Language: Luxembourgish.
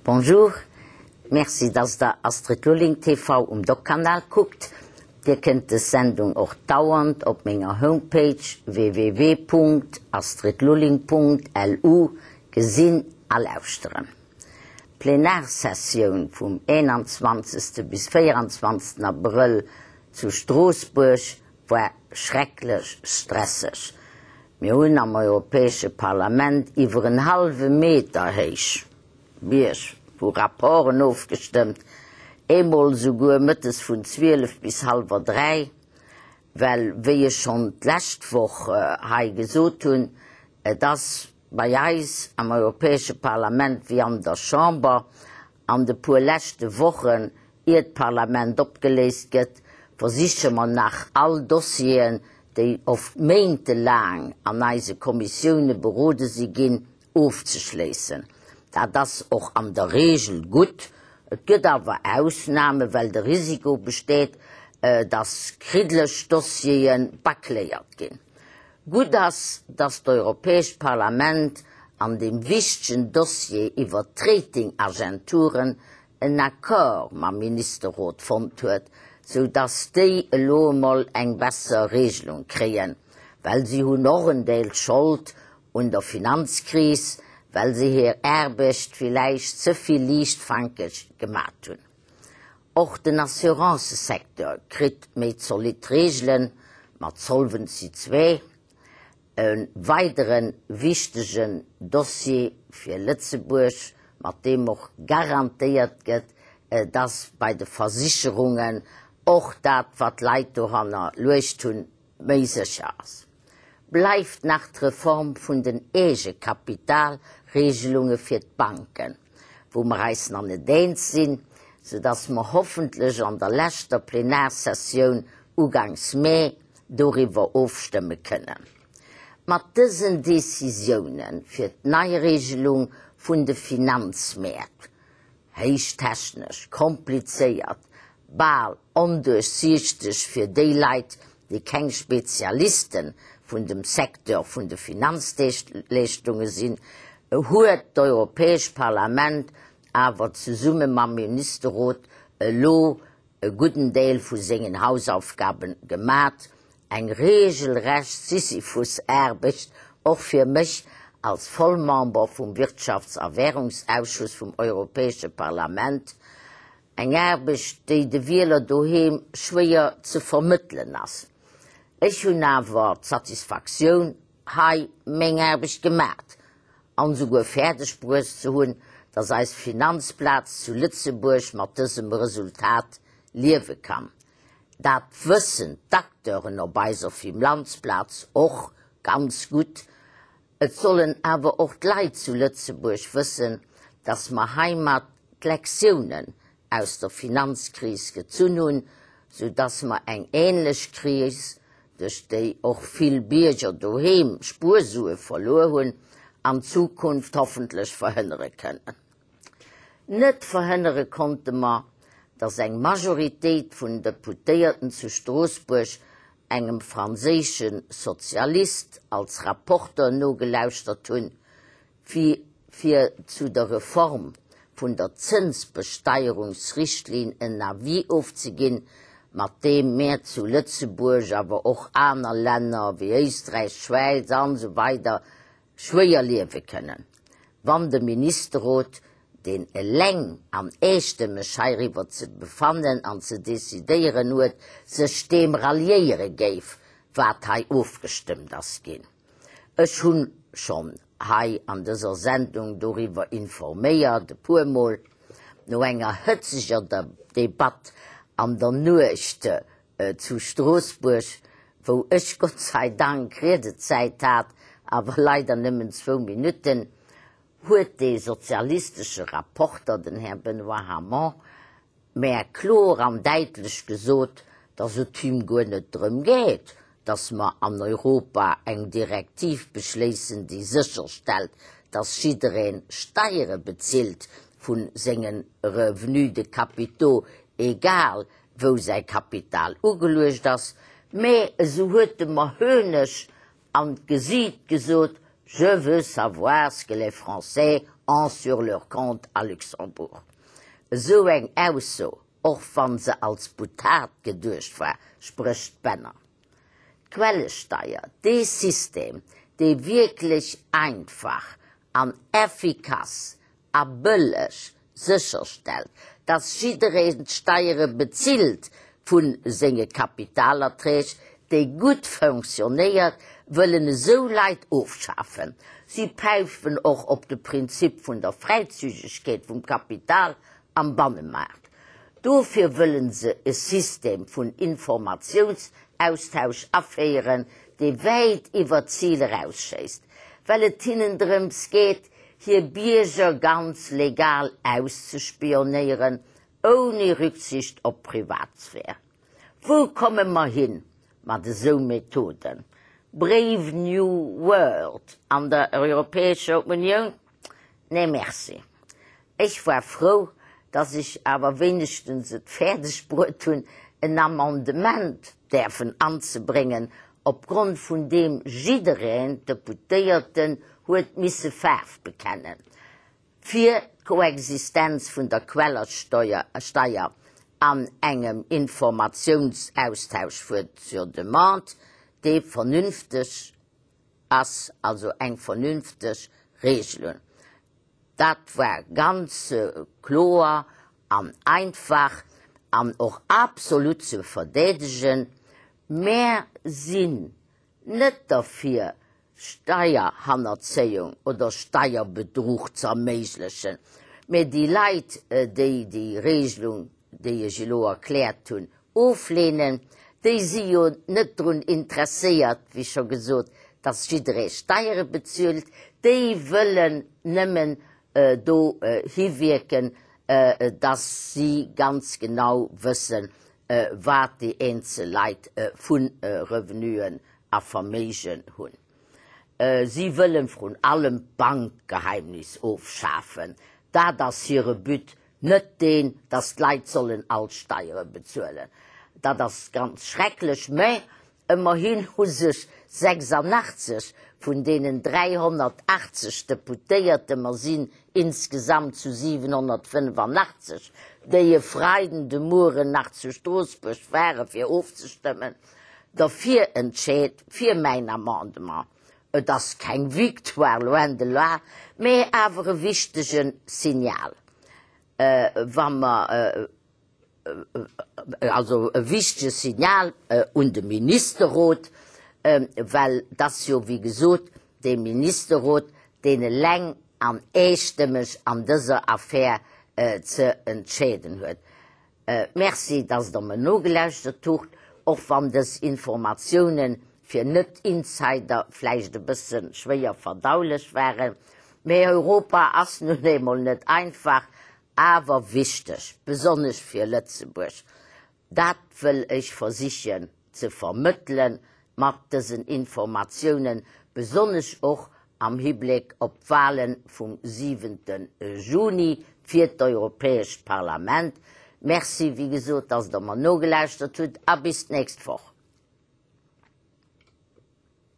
Bonjour, merci dass der Astrid Lulling TV um Doc-Kanal kuckt. Dir kënnt des Sendung och dauernd op menger Homepage www.astridlulling.lu gesinn a lauschteren. D'Plenarsessioun vum 21. bis 24. Abrëll zu Stroossbuerg war schrecklech stresseg. Mir hunn am Europäesche Parlament iwwer en hallwe Meter héich Bierg vu Rapporten ofgestëmmt, eemol esouguer mëttes vun 12 bis hallwer 3, well, wéi ech schonn d'lescht Woch hei gesot hunn, et ass bei eis am Europäesche Parlament wéi an der Chamber, An de puer leschte Wochen, ier d'Parlament opgeléist gëtt, versiche mer nach all Dossieren, déi oft méintelaang an eise Kommissioune berode si ginn, ofzeschléissen. Dat ass och an der Regel gutt. Et gëtt awer Ausname, well de Risiko besteet, dass kriddeleg Dossiere bâcléiert ginn. Gutt ass, dass d'Europäescht Parlament an deem wichtegen Dossier iwwert d'Ratingagenturen en Accord mam Ministerrot fonnt huet, sou dass déi elo emol eng besser Regelung kréien, well si hunn och en Deel Schold un der Finanzkris, well se hir Aarbecht villäicht ze vill liichtfankeg gemat hunn. Och den Assurancesecteur kritt méi zolidd Reegelen, mat Solvency ii, e weidere wichtegen Dossier fir Lëtzebuerg, mat deem och garantéiert gëtt, dass bei de Versicherungen och dat, wat d'Leit doranner luecht hunn, méi sécher ass. Bleift nach d'Reform vun den Eegekapitalregelunge fir d'Banken, wou mer eis nach net eens sinn, soudass mer hoffentlech an der leschter Plenarsessioun uganks Mee doriwwer ofstëmme kënnen. Mat dësen Décisioune fir d'Neiregelung vun de Finanzmäert, héich technesch, komplizéiert, bal onduerchsiichteg fir déi Leit, déi keng Spezialiste vun dem Secteur vun de Finanzdéngschtleeschtunge sinn, huet d'Europäescht Parlament awer zesumme mam Ministerrot elo e gudden Deel vu sengen Hausaufgaben gemat, eng regelrecht Sisyphusaarbecht, och fir mech als Vollmember vum Wirtschafts a Währungsausschuss vum Europäesche Parlament, eng Aarbecht, déi de Wieler doheem schwéier ze vermëttelen ass. Ech hunn awer d'Satisfaktioun, hei meng Aarbecht gemat an esouguer fäerdeg bruecht ze hunn, dass eis Finanzplaz zu Lëtzebuerg mat dësem Resultat liewe kann. Dat wëssen d'Acteuren op eiser Fimlanzplaz och ganz gutt. Et sollen awer och d'Leit zu Lëtzebuerg wëssen, dass mer heimat d'Lektiounen aus der Finanzkris gezunn hunn, sou dass mer eng ähnlech Kris, duerch déi och vill Bierger doheem Spuersue verluer hunn, an Zukunft hoffentlech verhënnere kënnen. Net verhënnere konnte mer, dass eng Majoritéit vun Deputéierten zu Stroossbuerg engem franséische Sozialist als Rapporteur nogelauschtert hunn, fir zu der Reform vun der Zënsbesteierungsrichtlinn en Avis ofzeginn, mat deem mär zu Lëtzebuerg, awer och aner Länner wéi Éisträich, Schwäiz an esou weider schwéier liewe kënnen, wann de Ministerrot, deen eleng an eestëmmeg heiriwwer ze befannen an ze decidéieren huet, sech deem ralliéiere géif, wat hei ofgestëmmt ass ginn. Ech hunn schonn hei an dëser Sendung doriwwer informéiert, e puermol, no enger hëtzeger Debatt an der Nuecht zu Stroossbuerg, wou ech Gott sei Dank Riedezäit hat, awer leider nëmmen zwou Minutten, huet dee sozialistesche Rapporter, den Här Benoît Hamon, mär kloer an däitlech gesot, dass et him guer net drëm geet, dass mer an Europa eng Direktiv beschléissen, déi sécherstellt, dass jidderee Steiere bezilt vu senge Revenus de capitaux, egal wou säi Kapital ugeluecht ass, mä esou huet e mer höhnesch an d'Gesiit gesot, Je veux savoir ce que les Français. ont sur leur compte à Luxembourg. Esou eng Ausso, och wann se als Boutade geduecht war, sprécht Bänner. D'Quellesteier, dee System, dee wierklech einfach an effikass a bëlleg sécherstellt, dass jiddereen d'Steiere bezilt vu senge Kapitalerträg, déi gutt fonctionnéiert, wëllen esou Leit ofschafen. Si päifen och op de Prinzip vun der Fräizügegkeet vum Kapital am Bannemaart. Dofir wëllen se e System vun Informatiounsaustausch aféieren, dee wäit iwwer d'Zil erausschéisst, well et hinnen drëms geet, hir Bierger ganz legal auszespionéieren, ouni Rücksicht op d'Privatsphär. Wou komme mer hin mat esou Methoden? Brave New World an der Europäescher Unioun? Nee merci. Ech war frou, dass ech awer wéinegstens et fäerdeg bruet hunn, en Amendement däerfen anzebréngen, opgrond vun deem jiddereen Deputéierten huet misse Faarf bekennen, fir d'Koexistenz vun der Quellersteier an engem Informatiounsaustausch sur demande, dee vernünfteg ass, also eng vernünfteg Regelung. Dat war ganz kloer an einfach an och absolut ze verdeedegen. Mär sinn net derfir, Steierhannerzéiung oder Steierbedruch ze erméiglechen, mä déi Leit, déi déi Regelung, déi ech elo erkläert hunn, ofleenen, déi si jo net drun interesséiert, wéi scho gesot, dass jidderee Steiere bezuelt, déi wëllen nëmmen do hiwierken, dass si ganz genau wëssen, wat déi eenzel Leit vu Revenuen a Verméigen hunn. Si wëllen vrun allem d'Bankgeheimnis ofschafen. Dat ass hire But, net deen, dass d'Leit sollen all Steiere bezuelen. Dat ass ganz schrecklech, mä ëmmerhin hu sech 86 vun deenen 380 Deputéierte, mer sinn insgesamt zu 785, déi e Freiden de Mueren nach zu Stroossbuerg ware fir ofzestëmmen, derfir entscheet, fir mäin Amendement. Et ass keng Victoire, loin de là, mä awer e wichtege Signal, wa mer, also e wichtege Signal un de Ministerrot, well et ass jo, wéi gesot, dee Ministerrot, deen eleng an eestëmmeg an dëser Affär ze entscheeden huet. Merci, dass Der mer nogelauschtert hutt, och wann dës Informatiounen fir Net-Insider vläicht e bësse schwéier verdaulech waren. Mee Europa ass nun eemol net einfach, awer wichteg, besonnesch fir Lëtzebuerg. Dat wëll ech versichen ze vermëttele mat dësen Informatiounen, besonnesch och am Hibléck op d'Wahlen vum siwente Juni fir d'Europäescht Parlament. Merci, wéi gesot, dass Der mer nogelauschtert hutt a bis d'nächst Woch.